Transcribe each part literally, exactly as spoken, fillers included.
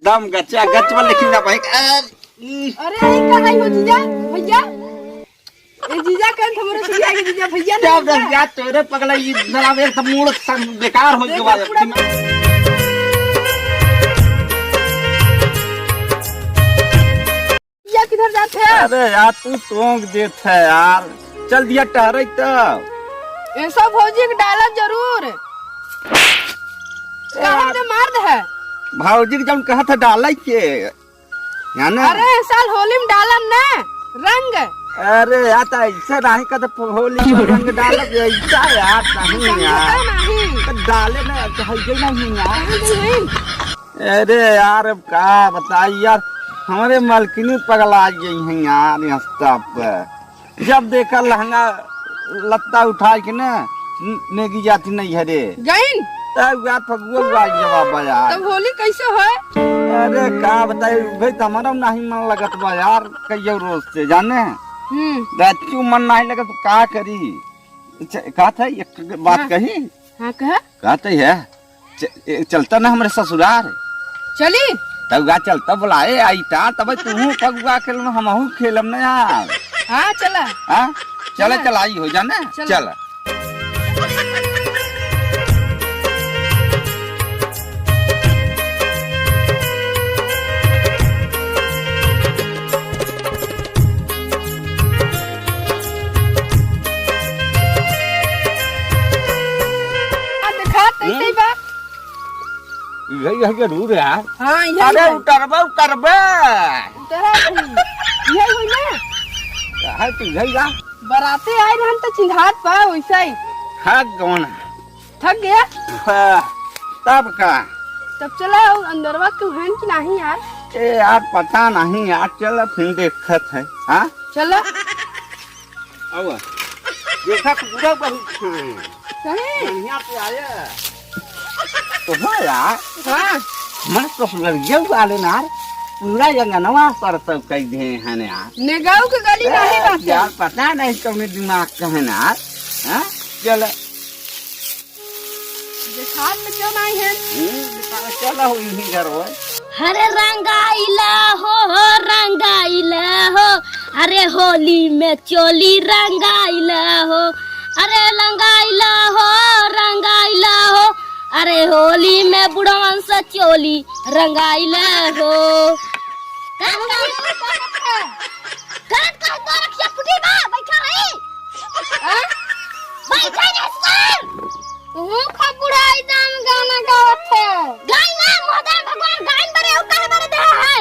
दम गचा गच में लेकिन ना भाई। अरे, ई का है हो जीजा? भैया? ए जीजा, कन हमरे सुनिया के जीजा, भैया क्या नहीं बस यार, तोरे पगला, ये जरा एक तो मूड सब बेकार हो गया। भैया, किधर जात है? अरे यार, तू टोंक देत है यार, चल दिया टहरे तो। ऐसा भौजी के डाला जरूर। ए यार। कहाँ के मर्द है? भौजी के जौन कहा था डाला के, है ना? अरे, साल होली में डालम ना रंग। अरे यार, तो ऐसे नहीं का तो होली में रंग डालब, ऐसा यार, नहीं यार। समझता नहीं। तो डाले में तो है ही नहीं यार। कहाँ गई है? अरे यार, अब का बताई यार, हमरे मलकिनी पगला गई हैं यार, इंस्टा पे। जब देखा लहंगा लत्ता उठा के ना, न-, नेगी जाती नहीं है रे। गइन? तब यार फगुआ हुआ जवाब है यार। तब होली कैसे होए? अरे का बताई भाई, तो हमारा नहीं मन लगत बा यार, कहियो रोज से जाने। हम्म। रात क्यों मन नहीं लगत, का करी? च-, का था, एक बात हाँ। कही? हाँ, कहा। का तो है? च-, ए, चलता ना हमरे ससुरार। चली। तब गा चलता बुलाए आई ता, तब तू फगुआ खेलन, हमहू खेलब ना यार। हाँ, चला। हाँ? चला, चला। चला, आई हो जाना। चला। चला। आ, देखा, तैसे ही हम्म? बा। यही है जरूर यार। हाँ, यही अरे है। उतरबे, उतरबे। उतरा नहीं। यही हुई ना? कहाँ तू यही बा? बराते आए रहन तो चिन्हात बा वैसे ही। थक गवन। थक गया? हाँ, तब का? तब चला, और अंदरवा क्यों है कि नहीं यार? ए यार, पता नहीं यार, चल फिर देखत है। हाँ? चला। आवा। देखा, कुकुरा बहुत छाए। सही? बढ़िया से आया। तो हो यार। हाँ। मैं तो लड़िया वाले ना, पूरा अंगनवा पर सब कह दे हैं यार। नेगाऊ के गली नहीं ए, बाटे। यार, पता नहीं कौन दिमाग का है ना। हाँ? चल। देखात तो क्यों नहीं है? हम्म, चल हो इही घर हो। अरे रंगाइला हो, हो रंगाइला हो, अरे होली में चोली रंगाइला हो, अरे रंगाइला हो, रंगाइला हो, अरे होली में बुढ़वन से चोली रंगाइला हो। का करत कह तोर खिया फुटी बा, बैठा है। हाँ? बैठा है सर। तू खूब बुढ़ाई दाम गाना गावत है। गाई ना, मोहतरम भगवान गाइन बरे, और काहे बरे देहा है?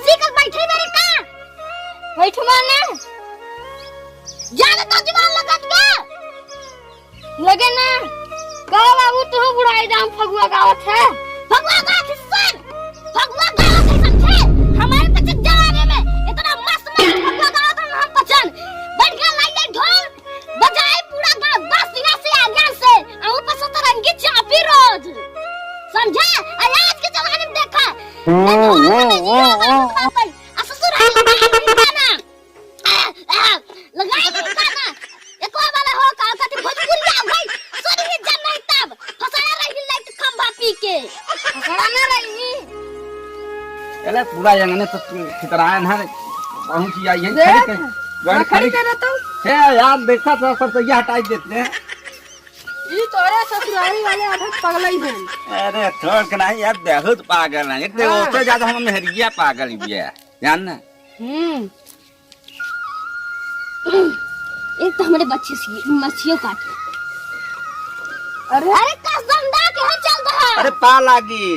सीखल बैठे बरे का? बैठवा ना। ज्यादा तो जुबान लगत बा। लगे ना। का बाबू, तू बुढ़ाई दाम फगुआ गावत है? फगुआ गावत है सर। फगुआ गावत है, समझे? हमारे पचन जमाने में इतना मस्त मस्त फगुआ गावत है ना हम पचन। बैठ गया लाई लाई ढोल। बजाए पूरा गाँव दस दिन से आज्ञा से, अहू पर सतरंगी चापी रोज। समझा? आ आज के जमाने में देखा, न ढोल में न जीरा बाबू खा पाई। आ ससुराल में गाना। आ, आ, लगाई नहीं गाना। एको वाला हो का, कहते भोजपुरी आ भाई, सुन ही जन नहीं तब। फसाना रही लाइट खंभा पी के। फसाना रही। चले पूरा यंगने तो खितराए ना, पहुँच जाइए। देख, खड़ी के, गाड़ी ना खड़ी खड़ी। कर रहा तू। हे यार, देखा तो सब तो ये हटाई देते हैं। ई तोरे ससुरारी वाले आदत पगलई हैं। अरे, थोड़ के नहीं यार, बहुत पागल हैं। एक तो हाँ। ओसे ज्यादा हम मेहरिया पागल भी है, जान ना? हम्म। एक तो हमरे बच्चे से मच्छियों काट। अरे। अरे, कसम दा के हम चल रहा। अरे, पा लागी।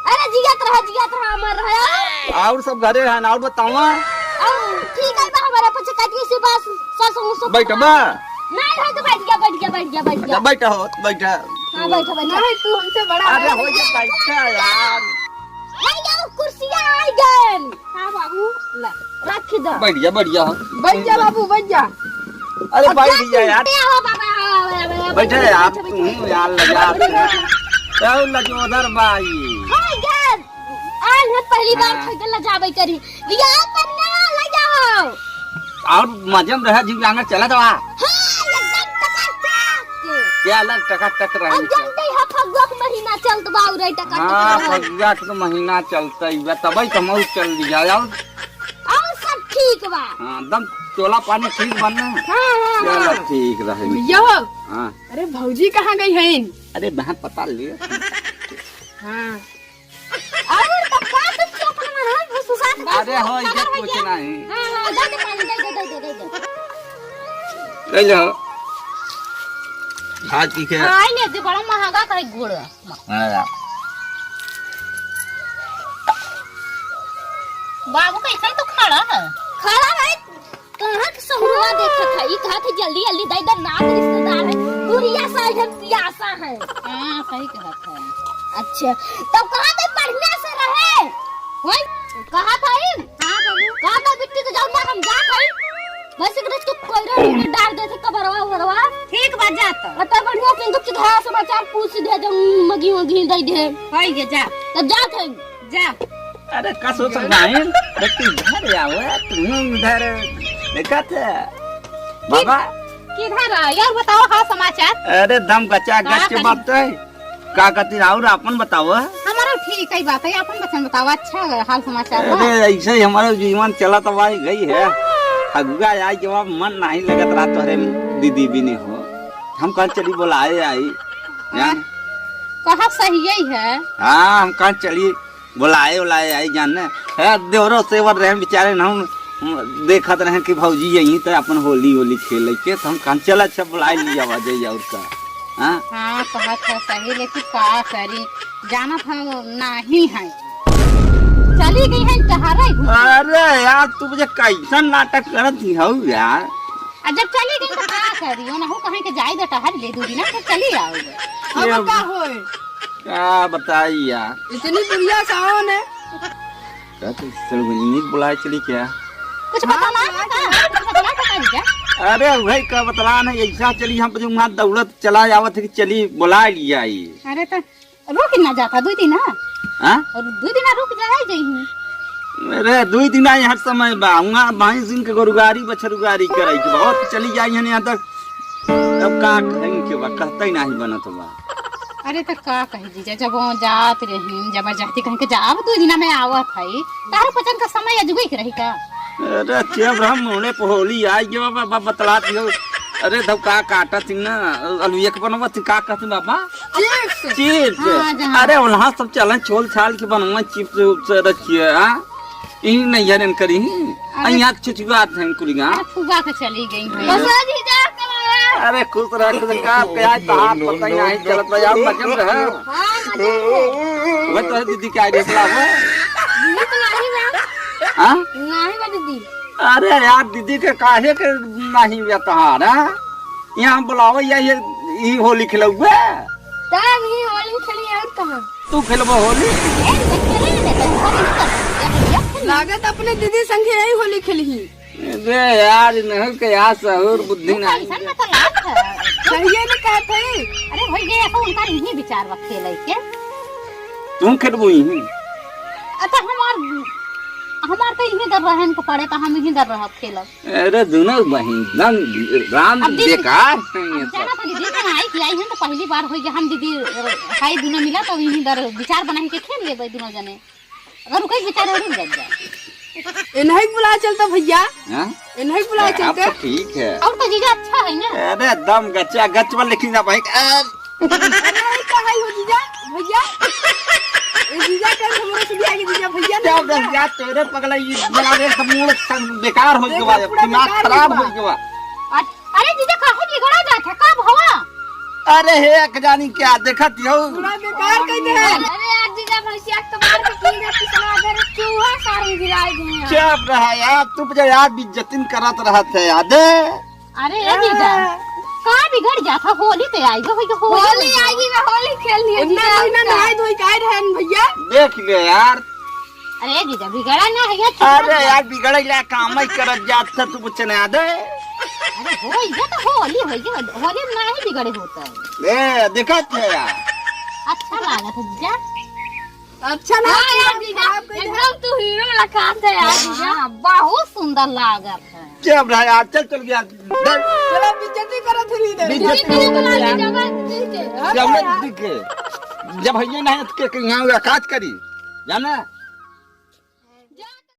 अरे जियत रहा, जियत रहा, अमर रहा। और सब घरे हैं, और बतावा। और ठीक है बा, हमारे पीछे कटिए से बस, सस मुस। बैठ बा। नहीं है तो बैठ गया, बैठ गया, बैठ गया, बैठ गया। अच्छा, बैठ हो, बैठ। हाँ, बैठ, बैठ। नहीं, तू हमसे बड़ा अरे है। हो जा, बैठ यार। आई गया, कुर्सिया आई गए। हाँ बाबू, ला, रख दो। बैठ जा, बैठ जा। बैठ जा बाबू, बैठ जा। अरे अब बैठ जा जा तू यार। उठे हो बाबा, हाँ, हाँ, हाँ, हाँ, बैठे बैठ, यार, बैठ, बैठ, तू बैठ। यार लजा बैठ, तू। बैठ। तू लजोदर बाई। हाय गैस, आज हम पहली बार हाँ। खरीदे ला जाबे करी। लिया पन्ना, ले जाओ। और मजे में रहा, जीव जाना चला दवा। हाँ, एकदम टकाटक। क्या अलग टकाटक रहा अब है? जल्दी है, फगुआ के महीना चल चलत बा, और रही टका हाँ, टका। फगुआ के तो महीना चलता ही बा, तबई तो हम चल दिया जाओ। और सब ठीक बा। हाँ, एकदम चोला पानी ठीक बा ना? हाँ, हाँ, चलो, हाँ। ठीक रहे। भैया हो। हाँ। अरे, भौजी कहाँ गई हैं? अरे, बहन पता ले। हाँ। अरे, तब का तुम चुप ना रहो, घुसुसात अरे, हो, इज्जत कुछ नहीं। हाँ, हाँ, दे दे पानी, दे दे, दे दे, दे दे। ले लो। भात की के? हाँ, ले दे, बड़ा महंगा करे गुड़। हाँ, या। बाबू कैसन तो खड़ा है? खड़ा है, कहाँ के सहुआ देखत है? ई कहत है, "जल्दी, जल्दी दे दे, नात रिश्तेदार है, दूरिया से आइल हम पियासा है।" हाँ, सही कहत है। अच्छा, तब कहाँ तक बढ़िया से रहे? होई? कहा था ई? हाँ, बाबू। कहा था बिट्टी के जाओ ना, हम जात हई। बस एक रच के कोयरा में डाल देते कबरवा उबरवा। ठीक बा, जा तो। और तब बढ़िया से इनको किधा समाचार पूछ दे, जब मगी वगी दे दे। होई गे, जा। तब जात हई। जा। अरे, का सोचत बाहिन? बेटी, इधर आओ, तुम इधर देखत है। बाबा। किधर है? यार, बताओ, हाल समाचार। अरे, दम गचा गच के बात है। का कहती, और आपन बताओ। हमारा ठीक है बात है, आपन बचन बताओ, अच्छा हाल समाचार बा? अरे, ऐसे ही हमारा जीवन चलत बा, गई है। फगुआ आई जब मन नहीं लगत रहा तोहरे दीदी बिने हो। हम कहाँ चली बोलाए आई। हाँ, जान। कहा सही है। हाँ, हम कहाँ चली बोलाए, बोलाए आई जाने। है, देवरो सेवर रहे बेचारे, हम देखत रहे कि भौजी यहीं तो अपन होली, होली खेले के, तो हम कहा, "चल, अच्छा, बुलाए लिया, आ जाइए, और का।" हाँ? हाँ, कहत है सही, लेकिन का करी, जानत हम नाही है। चली गई है टहरे घूमे। अरे यार, तू मुझे कैसन नाटक करत ही हो यार? आ जब चली गई तो का करी, ओनहु कहीं के जाई दे टहर ले दू दिन, फिर चली आओगे। अब ये का होए? का बताई यार? इतनी बुढ़िया सावन है। का तू सड़गुनी बुलाए चली क्या? कुछ हाँ, बतला बुलाए का? चली। कुछ बतला का करी क्या? अरे भाई, का बतला नहीं, ऐसा चली, हम तो वहाँ दौड़त चला आवत है कि चली बुला लिया ये। अरे तो रुक ना जाता दुई दिन, हाँ? हाँ? और दुई दिन रुक जाए जइही। अरे दुई दिन आई हर समय बा, वहाँ भैंस इनके गोरुगारी बछरुगारी करे के बा, और चली जाई हन यहाँ तक। तब का कहें के बा, कहते ही नहीं बनत बा। अरे तो का कही जीजा, जब वो जात रही, जबरदस्ती कहीं के जा, अब दुई दिन में आवत है, तारो पचन का समय अजुबे के रही का? अरे चेब रहा मुड़े पहोली आई के बा, बा, बतलात हो। अरे धौ का काटत ही ना, अलुए के बनवा तू का कहत बाबा? चिप्स। चिप्स। हाँ, जहाँ। अरे, उल्हा सब चलन छोल छाल के बनवा चिप्स उप्स रखिए, हाँ? ई नहीं हरन करी। अरे। अइया चुचुआत हैं कुलिया। अरे, फुआ के चली गई हैं। बस अभी जा के आया। अरे, खुश रह, खुश रह, का, का, का, पता ही नहीं चलत बा, यार, मजे में रह। हाँ, मजे में। वह तो दीदी के आइडिया चला हुआ। दीदी तो नहीं बा। हाँ? नहीं बा दीदी। अरे यार, दीदी के काहे के नहीं बा तहार, हाँ? यहाँ बुलाओ या ये, ई होली खिलौबे। तब ही होली खेली और कहाँ? तू खेलबो होली? ए, देख के नहीं देता, होली नहीं करता। ये तो जब खेली। लागत अपने दीदी संगे यही होली खेली। अरे यार, इन्हों के यार सहूर बुद्धि तू नहीं। कैसन में तो लाग है। सही है ना कहत है। अरे भाई, ये ऐसा उनका नहीं विचार रखे लेके। तू खेलबो ही? अच्छा, हमार, हमार तो इन्हीं दर रहन को पड़े, तो हम इन्हीं दर रहब खेलब। अरे दुनो बहिन, एकदम राम अब दीदी, बेकार हैं ये अब सब। जाना तो दीदी तो आई कि आई हैं तो पहली बार होई कि हम दीदी, अ, हाई दुनो मिला तो इन्हीं दर विचार बनाई के खेल लेबै दुनो जने। अगर रुकै विचार और रुक जाए। इन्हें बुला चलता भैया। हाँ? इन्हें बुला अरे, आप चलता। तो ठीक है। और तो जीजा अच्छा है ना? अरे एकदम गच्चा गच वाला लेकिन ना भाई, अ, अरे, ई का है हो जीजा? भैया? ए जीजा, कल हमरे से बियाह के जीजा, भैया क्या नहीं भैया? भैया, तोरे पगला ई बनावे सब मूड सब बेकार हो देखो, गवा, पूरा दिमाग बेकार खराब हो गवा। हो गवा। अ-, अरे जीजा, काहे बिगड़ा जात है? का भवा? अरे हे, एक जानी क्या देखत हो? पूरा बेकार कह दे है। अरे यार जीजा, भैंसिया के तो मार के पी गए, किसना अगर चूहा सारे गिराए गए हैं। चुप रहा यार, तू मुझे यार बेइज्जतिन करत रहत है याद है? अरे ए जीजा, का बिगड़ जात है? होली पे आई गो, होली होली आई गई, मैं होली खेल लिए इतना जीजा, महीना जीजा। नहाई धोई के आए रहन भैया। देख ले यार। अरे जीजा, बिगड़ा ना है यार, चुप अरे रह जा। यार, बिगड़े ला काम ही करत जात था तू कुछ ना दे। अरे होई, ये तो होली होई, ये होली में नहीं बिगड़े होता है। ए, देखत है यार। अच्छा लागत है जीजा। अच्छा ना हाँ यार जीजा, खराब कर दे। एकदम तू हीरो लखात है यार जीजा। हाँ, बहुत सुंदर लागत है। क्या भाई, आज चल, चल गया। चलो, बेइज्जती करत रही इधर। बेइज्जती दीदी के बुला ले, जबरदस्ती के। जबरदस्ती के। जब हइये नहीं तो के, के यहाँ हुआ काज करी, जाना?